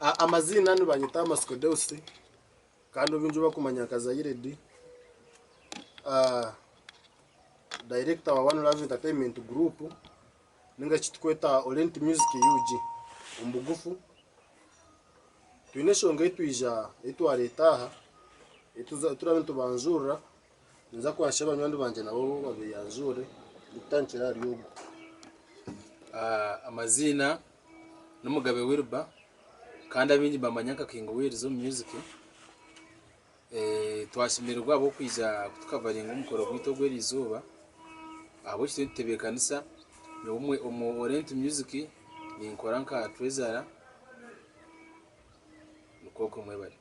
Amaziina nibanyeta Matsiko Deus kandi ou baingi barikumanya nka Zairedi, dayirekita wa One Love Entertainment Group ninga eki turikweta Orient Music UG omu bugufu. Twine enshonga ei twija ei twareeta aha ei turaabe nitubanjurira, ninza kubaasa banywani bangye nabo babeeyanjurire ndikutandikira ahari ogu. Amaziina n'Omugabe Wilber kandi abaingi nibamanya nka King Wills omu music. Twashemererwa ahabw'okwija kutukavaringa omukoro gwaitu ogw'eriizooba ahabw'eki turiyo nitutebeekanisa. Nyowe omu Orient Music ninkora nka treasurer nikwo okwo mwebare.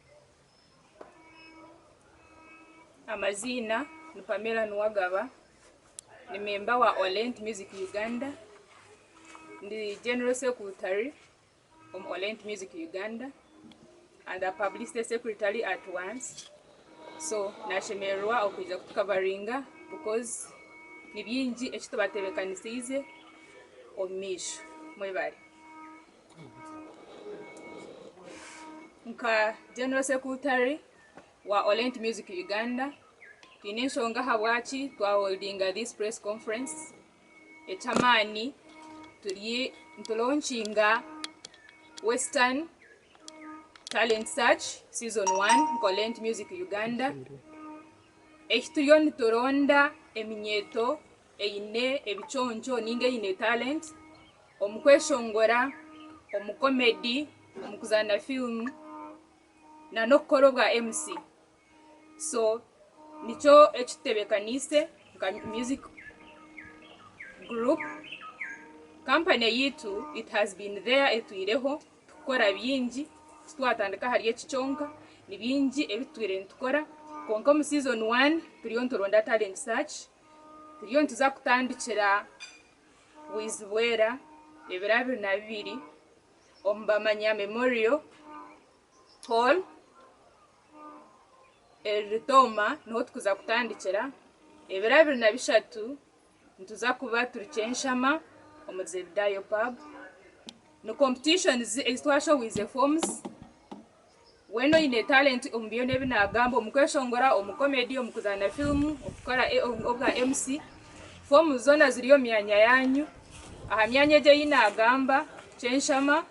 Amaziina ni Pamela Nuwagaba, ni memba wa Orient Music Uganda, ndi General Secretary omu Orient Music Uganda and a Publicity Secretary at once. So nashemererwa okwija kutukavaringa because ni bingi eki tubatebekanisiize omu maisho. Mwebare. Nka General Secretary wa Orient Music Uganda, twine enshonga ahabwaki twa holdinga this press conference. Eky'amaani turi nitulonkinga Western Talent Search Season 1 nka Orient Music Uganda. Eki turiyo nituronda eminyeeto eine ebiconco ninga eine talent omu kweshongora, omu comedy, omu kuzaana filimu na n'okukora obwa MC. So nikyo eki tutebekaniise nka music group. Kampani eyaitu it has been there etwireho tukukora bingi, titwatandika ahari eki kyonka, ni bingi ebi tutwire nitukora kwonka omu season one turiyo nituronda talent search, turiyo nituza kutandikira Bwizibwera ebiro 22 omu Bamanya Memorial Hall eri Ritooma niho tukuza kutandikira. Ebiro 23 nituza kuba turi Kyenshama omuri Zebidayo Pub. Ni competitions ezi twashohwize forms. Weena oine talent omu byona ebi naagamba, omu kweshongora, omu comedy, omu kuzaana filimu, okukora obwa MC, foomu zoona ziri omu myanya yaanyu. Aha myanya egyo ei naagamba, Kyenshama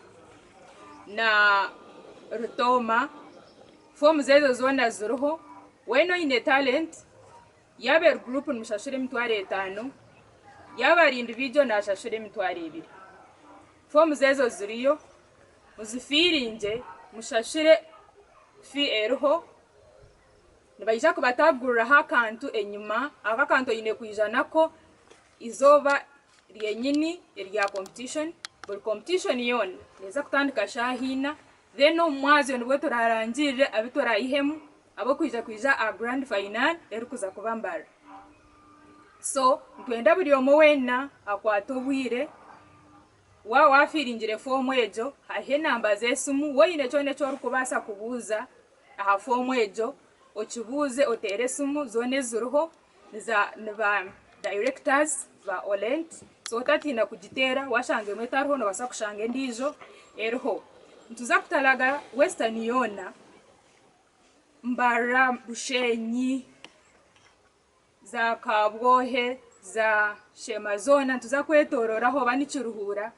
na Rutooma, foomu ezo zoona ziriho. Weena oine talent, yaaba eri guruupu nimushashura emitwaro etaano, yaaba ari individual naashashura emitwaro ebiri. Foomu ezo ziriyo. Muzifiiringye, mushashure fee eriho, nibaija kubataguriraho akantu enyima, ako akantu oine kwija nako eizooba ryenyini erya competition, buri competition yoona neeza kutandika shaaha ina, then omu mwazyo nibwo turarangirire abu turayihemu ab'okwija kwija aha grand final erikuza kuba Mbarara. So nitwenda buri omwe weena akwate obwire. Waaba waafiiringire foomu egyo, hariho enamba z'esimu, waaba oine kyona eki orikubaasa kubuuza aha foomu egyo, okibuuze oteere esimu, zoona eziriho ni ba dayirekitazi ba Orent, so otatiina kugiteera, waashanga emwe etariho noobaasa kushanga endiijo eriho. Nituza kutaraga Western yoona, Mbarara, Bushenyi. Za Kabwohe, za Sheema zoona nituza kwetororaho oba ni Kiruhura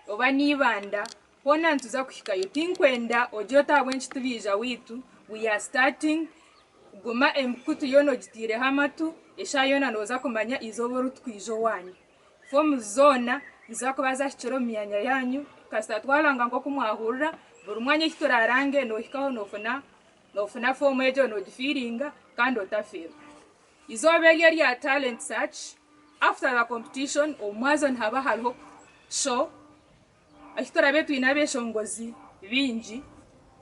oba ni Ibanda hoona nituza kuhikayo. Tinkwenda ogire oti ahabw'enki tibaija waitu, we are starting, guma emikutu yoona ogitaireho amatu, eshaaha yoona nooza kumanya eizooba oru turikwija owaanyu. Foomu zoona niziza kuba zahikire omu myanya yaanyu, kasita twaranga nk'oku mwahurira, buri mwanya ei turaarange noohikaho noofuna Noofuna foomu egyo noogifiiringa kandi otafeerwa. Eizooba eryo erya talent search, after the competition omu mwazyo nihaba hariho show ahu turaabe twine abeshongozi baingi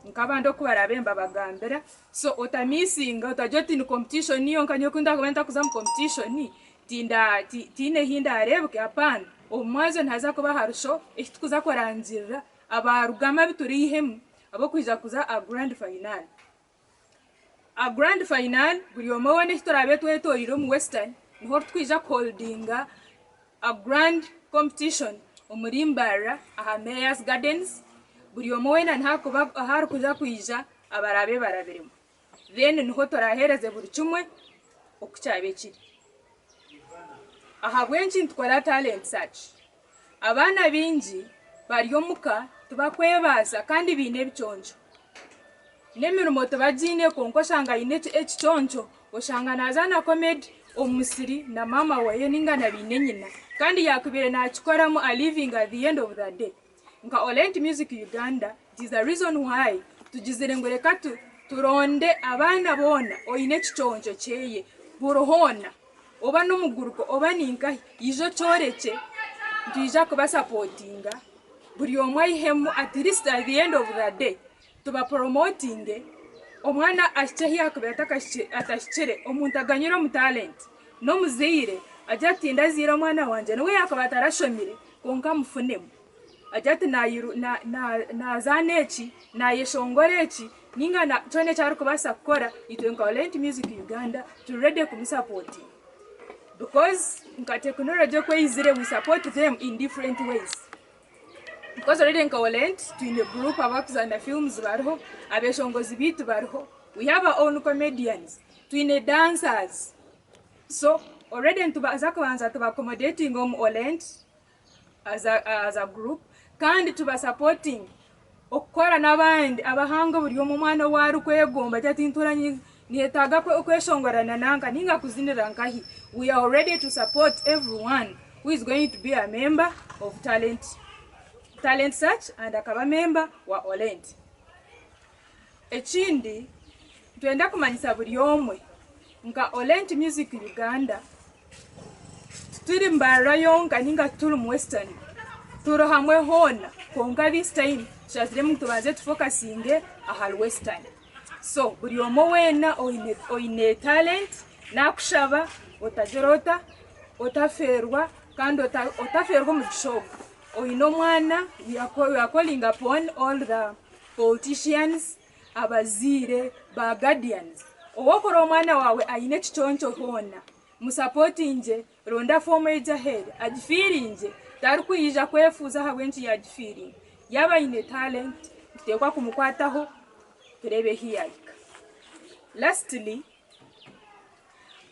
nk'abandi oku baraabe nibabagambira so otamiisinga otagira oti ni competition yonka nyowe ku ndaakuba ntarikuza omu competition tinda tihaine ahu ndaareebeke hapaana. Omu mwazyo nihaza kuba hariho show ei turikuza kurangirira abaarugamu abu turaihemu ab'okwija kuza aha Grand Final. Aha Grand Final buri omwe weena eki turaabe twetoreire omu Western niho turikwija kuholdinga a Grand Competition omuri Mbarara aha Mayor's Gardens. Buri omwe weena niho arikuba ahu arikuza kwija abaraabe barabiremu. Then niho turaaheereze buri kimwe oku kyabe kiri. Ahabw'enki nitukora talent search? Abaana baingi bari omuka tibakwebaasa kandi baine ebiconco. N'emirimo tibagiine kwonka oshanga aine ekiconco, oshanga naazaana comedy omu musiri na maama we ninga na baine nyina kandi yaakubaire naakikoramu a living at the end of the day. Nka Olent Music Uganda it is the reason why tugizire ngu reka turonde abaana boona oine ekiconco kyeye buri hoona oba n'omuguruko oba ninkahi ija okyorekye nitwija kubasapotinga buri omwe aihemu at least at the end of the day tubaporomotinge omwana ahikye ahu yaakubaire atahikire omuntu aganyire omu talent n'omuzaire agire ati ndazaire omwana wangye n'obu yaakuba atarashomire kwonka amufunemu agire ati nazaana eki, nayeshongora eki ninga kyona eki arikubaasa kukora itwe nka Orent Music Uganda turi ready kumusapotinga because nka tekinology oku eyizire we support them in different ways because already nka Orent twine group abarikuzaana films bariho, abeshongozi beitu bariho, we have our own comedians, twine dancers so already nitubaasa kubanza tuba accommodatinge omu Orent as a, as a group kandi tuba supporting okukora n'abandi abahanga buri omwe omwana ou arikwegomba agira ati ntuura niyetaaga okweshongora na nanka ninga kuzinira nkahi we are ready to support everyone who is going to be a member of talent talent search and akaba member wa Olent. Ekindi nitwenda kumanyisa buri omwe nka Olent Music Uganda Tituri Mbarara yonka ninga tituri mu Western, turi hamwe hoona kwonka this time tushaziremu ngu tubanze tufokasinge ahari Western. So buri omwe weena oine talent nakushaba otagira ota, otafeerwa kandi otafeerwa omugisha ogu. Oine omwana we are calling upon all the politicians, abazaire, ba guardians, owokora omwana waawe aine ekiconco hoona Musapotingye, ronda foomu egyo aheeri agifiiringye, tarikwija kwefuuza ahabw'enki yaagifiiringa. Yaaba aine talent nituteekwa kumukwataho tureebe ahu yaahika. Lastly,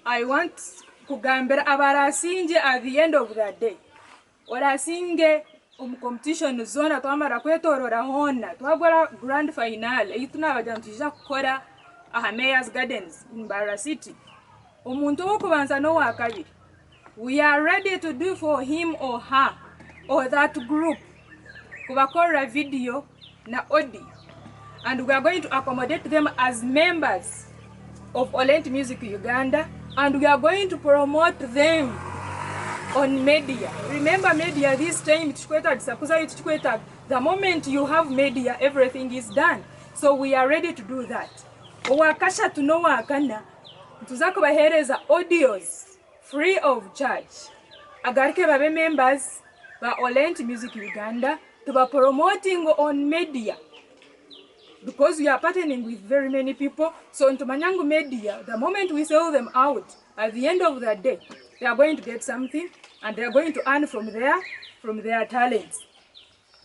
I want kugambira abaraasingye at the end of the day, oraasinge omu competition zoona twamara kwetooroora hoona, twakora grand final ei tunaabagira ngu nitwija kukora aha Mayor's Gardens in Mbarara City, omuntu ow'okubanza n'owaakabiri, we are ready to do for him or her or that group kubakorera video na audio and we are going to accommodate them as members of Olent Music Uganda and we are going to promote them on media. Remember media this time tikikwetagisa kuzayo tikikwetaaga the moment you have media everything is done so we are ready to do that. Owakashatu n'owakana nituza kubaheereza audios free of charge agaruke babe members ba Olent Music Uganda tuba promoting on media because we are partnering with very many people so nitumanya ngu media the moment we sell them out at the end of the day they are going to get something and they are going to earn from their, from their talents.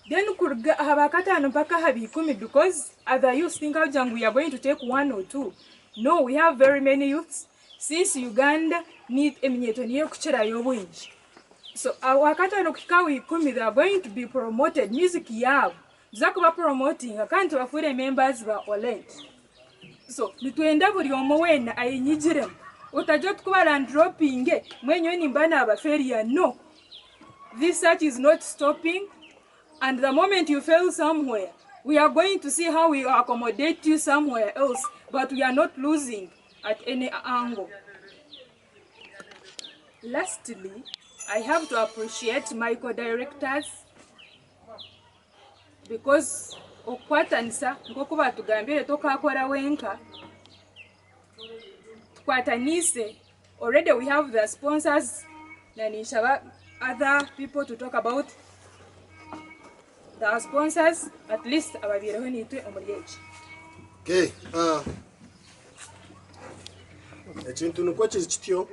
Then kuruga aha bakataano mpaka aha biikumi because other youths think kugira ngu we are going to take one or two. No, we have very many youths since Uganda ni eminyeeto niyo erikukirayo obwingi. So awakataano kuhika aha ikumi they are going to be promoted music yaabo tuza kuba promotinga kandi tubafuure members ba Olent. So nitwenda buri omwe weena ayenyigiremu. Otagira oti ku barandropinge mbwenu nyowe nimba naaba failure no. This search is not stopping and the moment you fail somewhere we are going to see how we accommodate you somewhere else but we are not losing at any angle. Lastly, I have to appreciate my co-directors because okukwatanisa nk'oku batugambire tokakora wenka tukwataniise already we have the sponsors na ninshaba other people to talk about the sponsors at least ababaireho naitwe omuri eki. Okay, uh, ekintu nikwo kiri kityo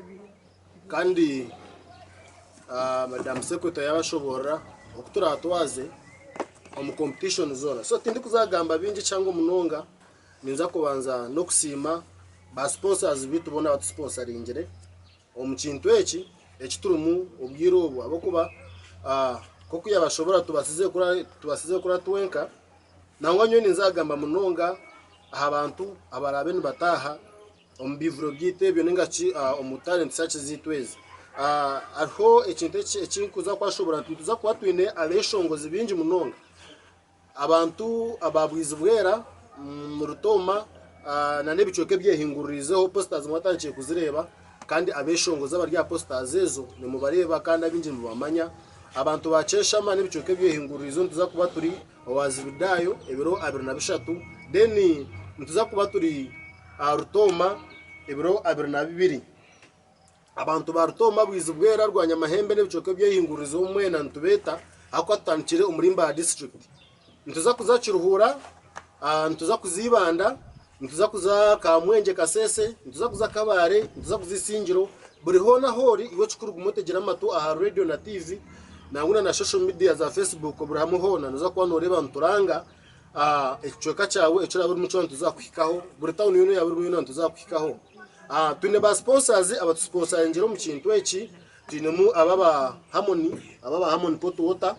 kandi uh, madam secretary yabashoborora oku turatwaze. omu competition zoona. So tindikuzagamba bingi kihango munonga, ninza kubanza n'okusiima ba sponsors bitu boona abatusponsoringire omu kintu eki eki turimu obwire obu ahabw'okuba nk'oku yabashobora tubasize kura tubasize kura twenka. Nangwa nyowe ninza kugamba munonga aha bantu abaraabe nibataaha omu bivuro byaitu ebyo ninga ki omu talent search zaitu ezi. Hariho ekintu eki nkuza kubashoboorora nti nituza kuba twine abeshongozi baingi munonga. Abantu aba Bwizibwera, Rutooma n'ebicweka ebyehinguririzeho posters mwatandikire kuzireeba kandi abeshongozi abari aha posters ezo nimubareeba kandi abaingi nimubamanya. Abantu ba Kyeshama n'ebicweka ebyehinguririzeho nituza kuba turi owa Zibidaayo ebiro 23 then nituza kuba turi aha Rutooma ebiro 22. Abantu ba Rutooma, Bwizibwera, Rwanyamahembe n'ebicweka ebyehinguririzeho mwena nitubeeta ahakuba tutandikire omuri Mbarara disiturikiti. Nituza kuza Kiruhura, nituza kuza Ibanda, nituza kuza Kamwengye Kasese, nituza kuza Kabale, nituza kuza Isingiro, buri hoona ahu ori iwe ekikuru guma otegire amatu aha reediyo na tiivi nangwa na shosho midiya za Facebook buri hamwe hoona noza kuba noreeba nituranga ekicweka kyawe eki oraabe orimu kyona nituza kukuhikaho, buri tawuni yoona ei oraabe orimu yoona nituza kukuhikaho. Twine ba sponsors abatusiponsaringire omu kintu eki, twinemu aba aba Harmony, aba aba Harmony Pot Water,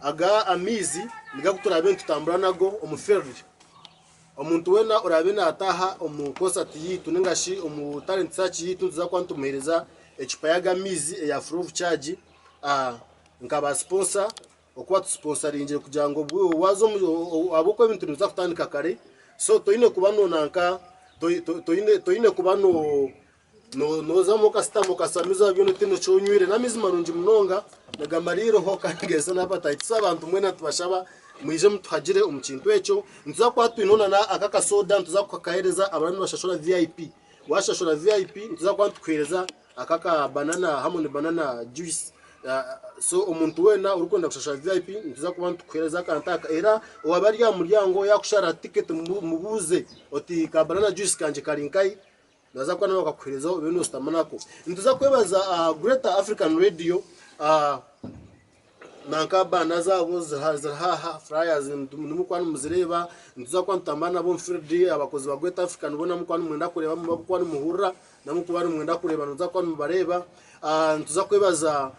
aga amaizi nigo agu turaabe nitutambura nago omu field. Omuntu weena oraabe naataaha omu concert yaitu ninga shi omu talent search yaitu nituza kuba nitumuheereza ecupa y'aga amaizi eya free of charge nka ba sponsor Oku batusiponsaringire kugira ngu obwo waaza omu ahabw'okuba ebintu nibiza kutandika kare, so toine kuba noonanka toine toine kuba no noozamu okasitama okasamiza byona otaine eki onywire. N'amaizi marungi munonga nigamara eiroho kandi nigaheereza n'apatayiti. So abantu mwena nitubashaba mwije mutuhagire omu kintu ekyo. Nituza kuba twineho na aka akasoda nituza kukakaheereza abaraba nibashashura VIP. Waashashura VIP nituza kuba nitukuheereza Aka ka banana hamwe ni banana juice so omuntu weena orikwenda kushashura VIP nituza kuba nitukuhereza akantu aka era owaba ari aha muryango yakushara ticket mubuuze oti ka banana juice kangye kari nkahi naza kuba nawe akakuhereza obe noshutama nako. Nituza kwebaza Greater African Radio Nanka baana zaabo ziri haaha, flyers nimurikuba nimuzireeba, nituza kuba nitutambura nabo omu field, abakozi ba Great African boona murikuba nimwenda kureeba abu murikuba nimuhurira na murikuba nimwenda kureeba nimuza kuba nimubareeba. Nituza kwebaza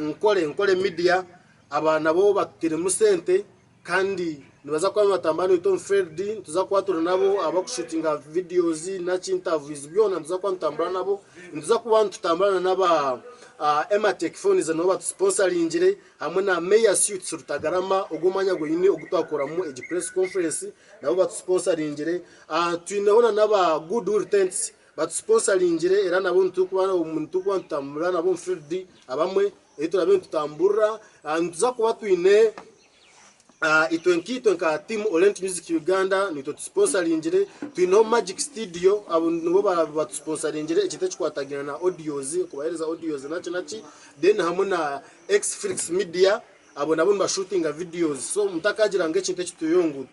Nkore, Nkore Media, aba nabo batutairemu sente Kandi nibaza kuba nibatambura naitwe omu field, nituza kuba turi nabo abakushuutinga videos naki interviews byona nituza kuba nitutambura nabo. Nituza kuba nitutambura na n'aba Ematech phones nabo batusponsoringire hamwe na Mayor Suites Rutagarama ogwo omwanya gwenyini ogu twakoramu egi press conference nabo batusponsoringire. Twineho na n'aba Goodwill Tents batusponsoringire era nabo nitukuba nitutambura nabo omu field abamwe ei turabe nitutamburira. Nituza kuba twine Itwe nkaitwe nka team Orient Music Uganda nitwe tusponsoringire, twineho Magic Studio abo nibo batusponsoringire ekintu ekikwatagaine na audios, kubahereza audios naki naki, then hamwe na Xflix Media abo nabo nibashutinga videos so mutakagira ngu ekintu eki turiyo ngu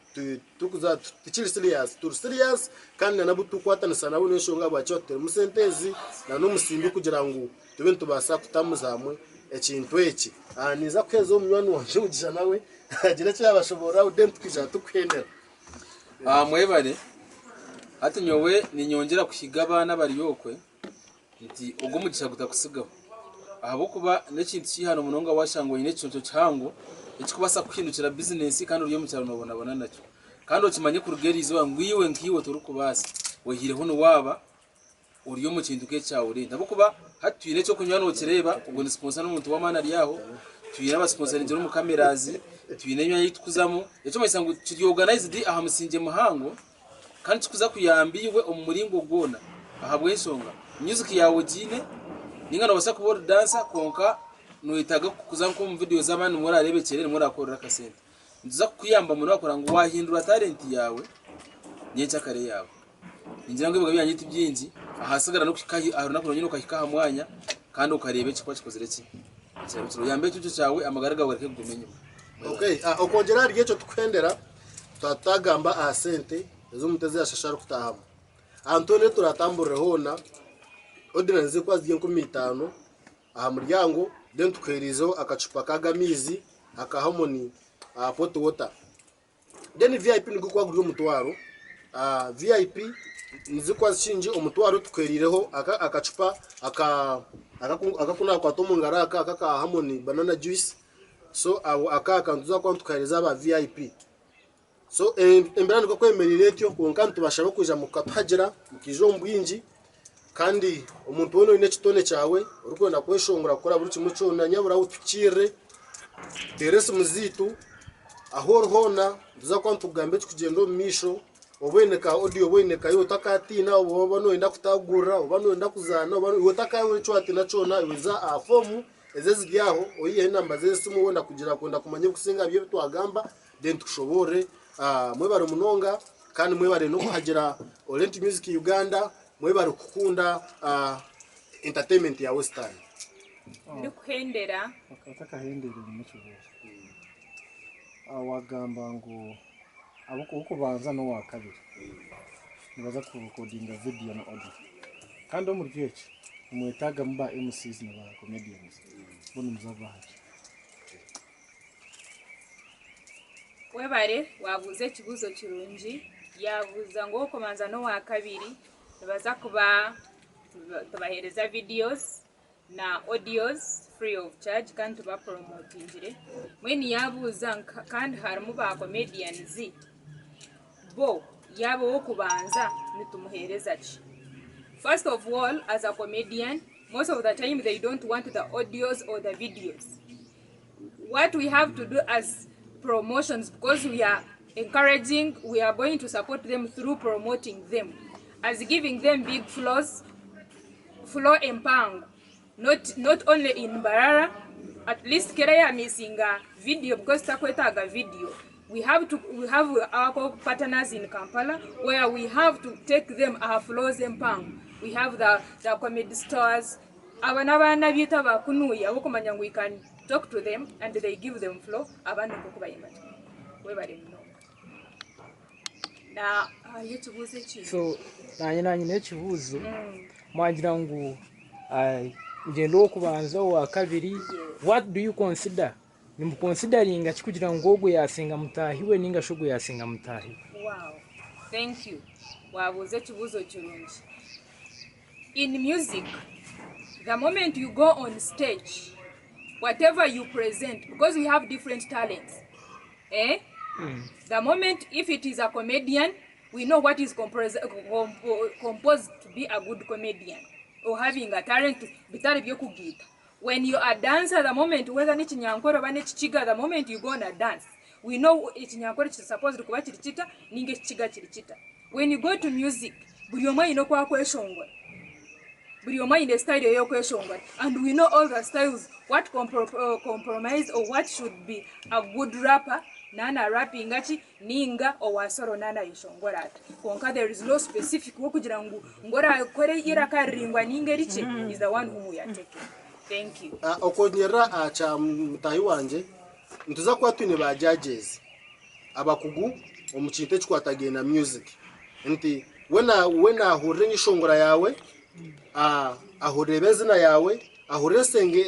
turikuza tikiri serious, turi serious kandi na n'abu turikukwatanisa nabo n'enshonga ahabwaki batuteiremu sente ezi na n'omusimbi kugira ngu tube nitubaasa kutamuza hamwe ekintu eki. Ninza kuheereza omunywani wangye omugisha nawe agire eki yaabashoboorora then tukaija tukuhendera. Mwebare. Hati nyowe ninyongyera kuhiga abaana abari okwe nti ogu omugisha gutakutsigaho ahabw'okuba n'ekintu ky'eihano munonga waashanga oine ekiconco kihango ekirikubaasa kukuhindukira bizinesi kandi ori omu kyaro noobonabona nakyo. Kandi okimanye kuruga eriizooba ngu iwe nkaiwe torikubaasa, oihireho niwaaba ori omu kintu nk'ekya Orient ahabw'okuba hati twine eky'okunywa nokireeba ogwo ni siponsa n'omuntu w'amaani ari aho, twine abasiponsaringire omu cameras, twine emyanya ei tukuzamu, ekirikumanyisa ngu kiri organised aha musingye muhango kandi kirikuza kuyamba iwe omu muringo gwona ahabw'enshonga music yaawe ogiine ninga noobaasa kuba ori dancer kwonka noyetaaga kuza nk'omu video z'abandi nimwo orareebekyere nimwo orakorere akasente. Nituza kukuyamba munonga kureba ngu waahindura talent yaawe nyenkyakare yaawe. Ningira ngu ebigambo byangye ti bingi, ahasigara n'okuhika aha runaku rwonyini okahika aha mwanya kandi okareeba ekirikuba kikozire ki, ekirabikire. Oyambe ekicucu kyawe amagara gaawe gareke kuguma enyima. Okay, okwongyera ahari ekyo tukuhendera, twaba tutagamba aha sente ezi omuntu ezi yashasha arikutaahamu. Ahantu hoona ahu turatamburire hoona, ordinary zirikuba ziri 5000 aha muryango, then tukuheereizeho akacupa k'aga amaizi aka Harmony. aha Port Water. Then VIP nigwo guri omutwaro. VIP nizikuba zikingi omutwaro tukweriireho aka akacupa aka akaku nakwata omu ngaro aka aka ka Harmony banana juice so abo aka aka nituza kuba nitukaheereza aba VIP. So embeera nikwo ekwemereire etyo kwonka nitubashaba kwija mukatuhagira mukaija omu bwingi kandi omuntu weena oine ekitone kyawe orikwenda kweshongora kukora buri kimwe kyona nyabura otukiirire Teera esimu zaitu ahu ori hoona nituza kuba nitukugambira ekirikugyenda omu maisho, oba oine ka audio oba oine kayo otakatiina oba noyenda kutagurira oba noyenda kuzaana iwe otakabura eki watiina kyona iwe za aha foomu ezi eziri aho oyiheho enamba z'esimu wenda kugira kwenda kumanya ebikusinga aha by'ebi twagamba then tukushoboorore. Mwebare munonga kandi mwebare n'okuhagira Orient Music Uganda, mwebare kukunda entertainment ya Western. Ndikuhendera. Otakahendeire nyine ekibuuzo. Wagamba ngu ow'okubanza n'owakabiri nibaza kurekodinga vidiyo na audio. Kandi omuri eki nimwetagamu ba MCs na ba comedians bo nimuza kubaha ki? Webare wabuuza ekibuuzo kirungi. Yabuuza ngu ow'okubanza n'owakabiri nibaza kuba tubaheereza videos na audios free of charge kandi tubapromotingire. Mbwenu yaabuuza nka kandi harimu ba comedians bo yaaba ow'okubanza nitumuheereza ki? First of all as a comedian most of the time they don't want the audios or the videos. What we have to do as promotions because we are encouraging, we are going to support them through promoting them as giving them big flows floor empango not not only in Mbarara at least kera ya missinga video because takwetaaga video we have to we have our partners in Kampala where we have to take them aha floors empango we have the the comedy stores aba n'abaana biitu abakunuya abokumanya ngu we can talk to them and they give them floor abandi nk'oku bayimata webare munonga na hariyo ekibuuzo ekindi. So nanye nanyine ekibuuzo mwagira ngu ngyenda ow'okubanza owakabiri what do you consider nimukonsidaringa ki kugira ngu ogwo yasinga mutaahi we ninga shi ogwo yasinga mutaahi we? Wow thank you wabuuza ekibuuzo kirungi in music the moment you go on stage whatever you present because we have different talents eh the moment if it is a comedian we know what is composed to be a good comedian or having a talent bitari by'okugiita when you are dancer the moment whether n'ekinyankore oba n'ekikiga the moment you go on a dance we know ekinyankore kiri supposed kuba kiri kita ninga ekikiga kiri kita when you go to music buri omwe aine oku akweshongora buri omwe aine style ey'okweshongora and we know all the styles what compromise or what should be a good rapper nana rappinga ki ninga owa solo nana ayeshongora ata kwonka there is no specific wokugira ngu ngu orakore iraka riringwa ninga erikye is the one whom we are taking thank you. Okwongyerera aha kya mutaahi wangye, nituza kuba twine ba judges abakugu omu kintu ekikwatagaine na music nti we nahurira enyeshongora yaawe, ahurire ebenzina yaawe, ahurire ensenge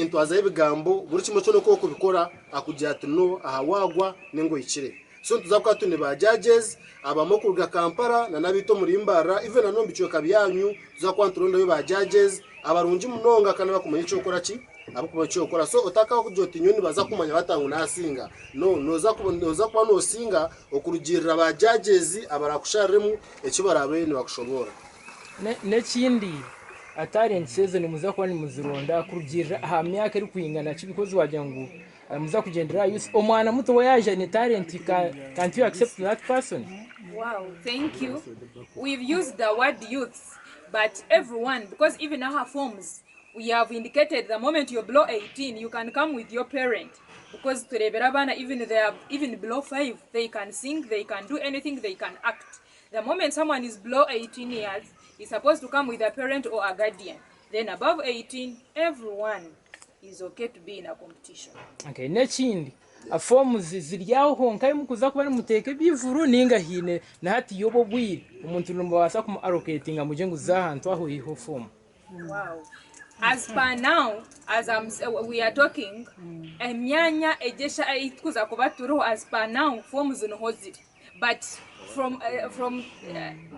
entwaza y'ebigambo buri kimwe kyona oku orikubikora akugira ati no aha waagwa ninga ohikire. So nituza kuba twine ba judges abamwe kuruga Kampala na n'abaitu omuri Mbarara even na n'omu bicweka byanyu nituza kuba niturondayo ba judges abarungi munonga kandi abakumanya eky'okukora ki abakumanya eky'okukora. So otakagira oti nyowe nibaza kumanya bata ngu nasinga no noza kuba noza kuba nosinga okurugiirira ba judges abarakushariremu eki baraabe nibakushoboora. N'ekindi talents ezo nimuza kuba nimuzironda kurugiirira aha myaka erikwingana ki because wagira ngu muza kugyendera aha youth omwana muto we yaija aine talent can't you accept that person? Wow, thank you. We've used the word youths, but everyone, because even our forms, we have indicated the moment you're below 18, you can come with your parent. Because turebera abaana, even they are even below 5, they can sing, they can do anything, they can act. The moment someone is below 18 years, is supposed to come with a parent or a guardian. Then above 18, everyone is okay to be in a competition. Okay, n'ekindi forms ziri aho honka mukuza kuba nimuteeka ebivuru ninga haine na hati yoba obwire omuntu nimubaasa kumu allocatinga mugye ngu za ahantu aho oiheho fomu. Wow. As per now, as I'm, we are talking, emyanya egyesha ei tukuza kuba turiho as per now, forms niho ziri. But from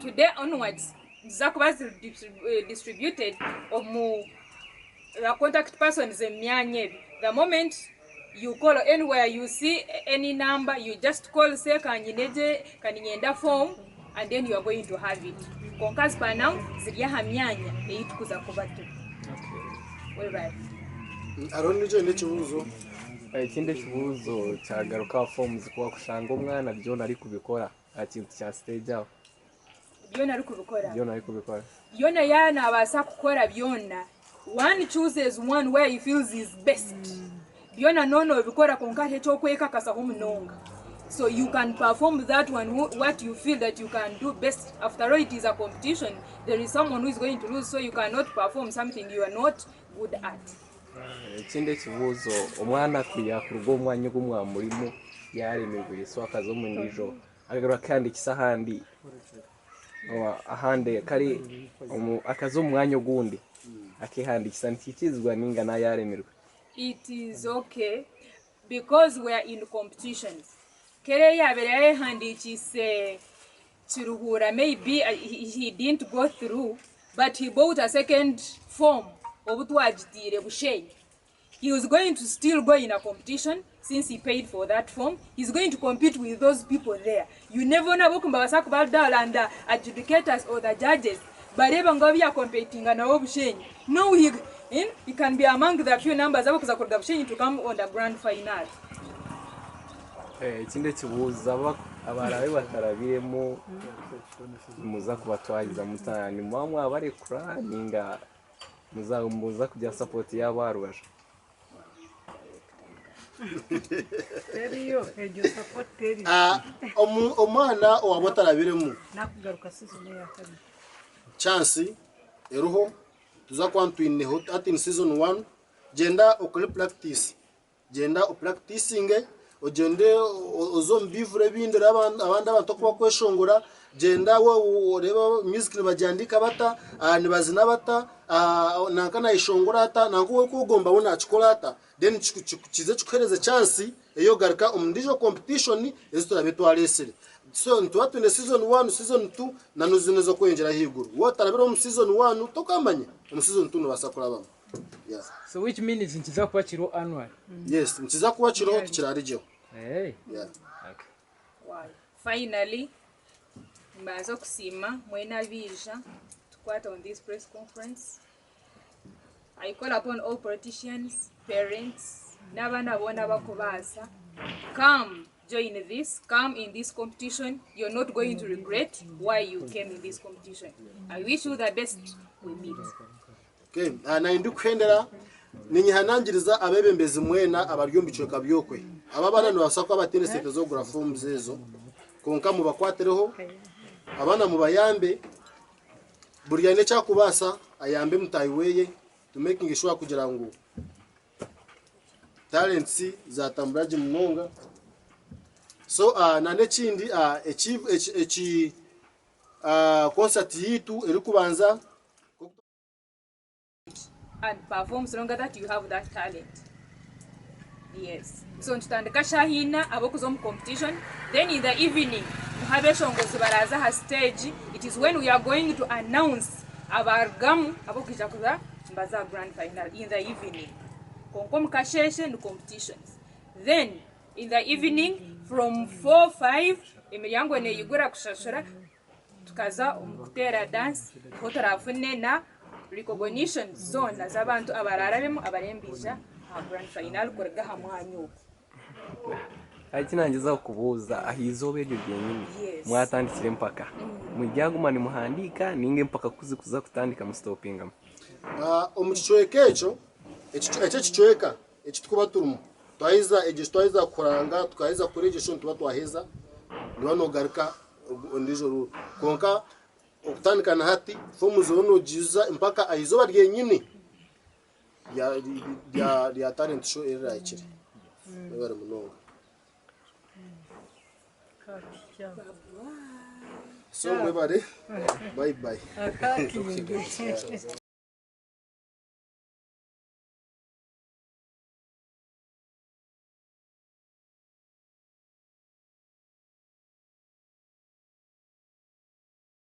today onwards, niziza kuba ziri distributed omu the contact persons emyanya ebi. The moment you call anywhere you see any number, you just call, say kanyinegye kaninyenda form, and then you are going to have it. Konka as per now, ziri aha myanya ei tukuza kuba turi. Webale. Hariho n'ekindi n'ekibuuzo? Ekindi ekibuuzo kyagaruka aha forms. Kuba kushanga omwana byona arikubikora aha kintu kya stage aho. Byona arikubikora? Byona arikubikora. Byona yaaba nabaasa kukora byona, one chooses one where he feels is best. Byona noona obikora, konka hariho ekyokwekakasaho munonga. So you can perform that one what you feel that you can do best. After all, it is a competition. There is someone who is going to lose, so you cannot perform something you are not good at. Ekindi ekibuuzo, omwana yakuruga omu mwanya ogu mwamurimu yaremirwe, so akaza omu ndijo akagaruka akandikisa ahandi ahandi kari akaza omu mwanya ogundi akehandikisa, nikikirizibwa ninga nayaremirwe? It is okay because we are in competitions. Kere yabere yayehandikise Kiruhura, maybe he didn't go through, but he bought a second form obu twagitiire Bushenyi. He was going to still go in a competition since he paid for that form. He's going to compete with those people there. You never know, abokumba kuba and the adjudicators or the judges bareba ngo bya nabo Bushenyi. No, he can be among the few numbers abakuza kuruga Bushenyi to come on the grand final. Ekindi ekibuuzo, abarabe batarabiremu muza kubatwariza muta? Nimuba mwabarekura ninga muza kugira support yabo aha rubaju? Teriyo egyo support, teriyo. Omwana owaba otarabiremu, Nakugaruka season ya kabiri. Chance eruho. Tuza kuba ntwineho ati ni season 1. Genda okore practice, genda opracticinge, ogende oze omu bivure ebindi orebe abandi abantu oku bakweshongora. Genda we orebe music nibagyandika bata, nibazina bata, nanka nayeshongora ata, nanka we kugomba we nakikora ata. Then kize kikuhereze chance eyogaruka omu ndijo competition ezi turabe twaresire. So nituba twine season 1, season 2 na nuzino zo kweyongyera ahaiguru. Wotarabira omu season 1, tokamanya omu season 2 nobasa kurabamu, yeah. So which means nkiza kuba kiriho annual? Yes, nikiza kuba kiriho, tikirarigeho. Hey. Yeah. Okay. Wow. Finally, mbanza okusiima mwena abiija tukwata on this press conference. I call upon all politicians, parents, n'abaana boona bakubaasa. Come join this, come in this competition. You're not going to regret why you came in this competition. I wish you the best. We meet. Okay. Naye ndikuhendera ninyihanangiriza abebembezi mwena abari omu bicweka byokwe. Aba baana nibabasa kuba bataine sente z'okugura forms ezo, konka mubakwatereho abaana, mubayambe. Buri aine ekyakubaasa ayambe mutahi weye to making sure kugira ngu talents zatambura gye munonga. So na n'ekindi, eki concert yitu erikubanza. And perform so long that you have that talent. Yes. So ntutandika shahina abokuza omu competition. Then in the evening, muhabe eshongozi baraza aha stage. It is when we are going to announce abarugamu abokwija kuza mbaza grand final in the evening. Konka omu kasheshe ni competitions. Then in the evening from 4 5 emiryango neyigura kushashura, tukaza omu kuteera dance, niho turafune na recognition zona z'abantu abararabemu abarembija aha grand final kuruga aha mwanya ogwo. Eki nangezaho kubuuza, aha izooba eryo ryenyini Yes. mwatandikire empaka, muryaguma nimuhandiika ninga empaka kuzikuza kutandika mustopingamu? Omu kicweka ekyo ekyo ekicweka eki tukuba turimu, twaheza egyo, twaheza kuranga, tukaheza kukora egyo sho, nituba twaheza, niba nogaruka ondijo ruru. Konka okutandika na hati, fomu zoro nogiza mpaka aha ryenyini rya talent show erirahikire. Mwebare munonga. So mwebare, bye bye. Akaki.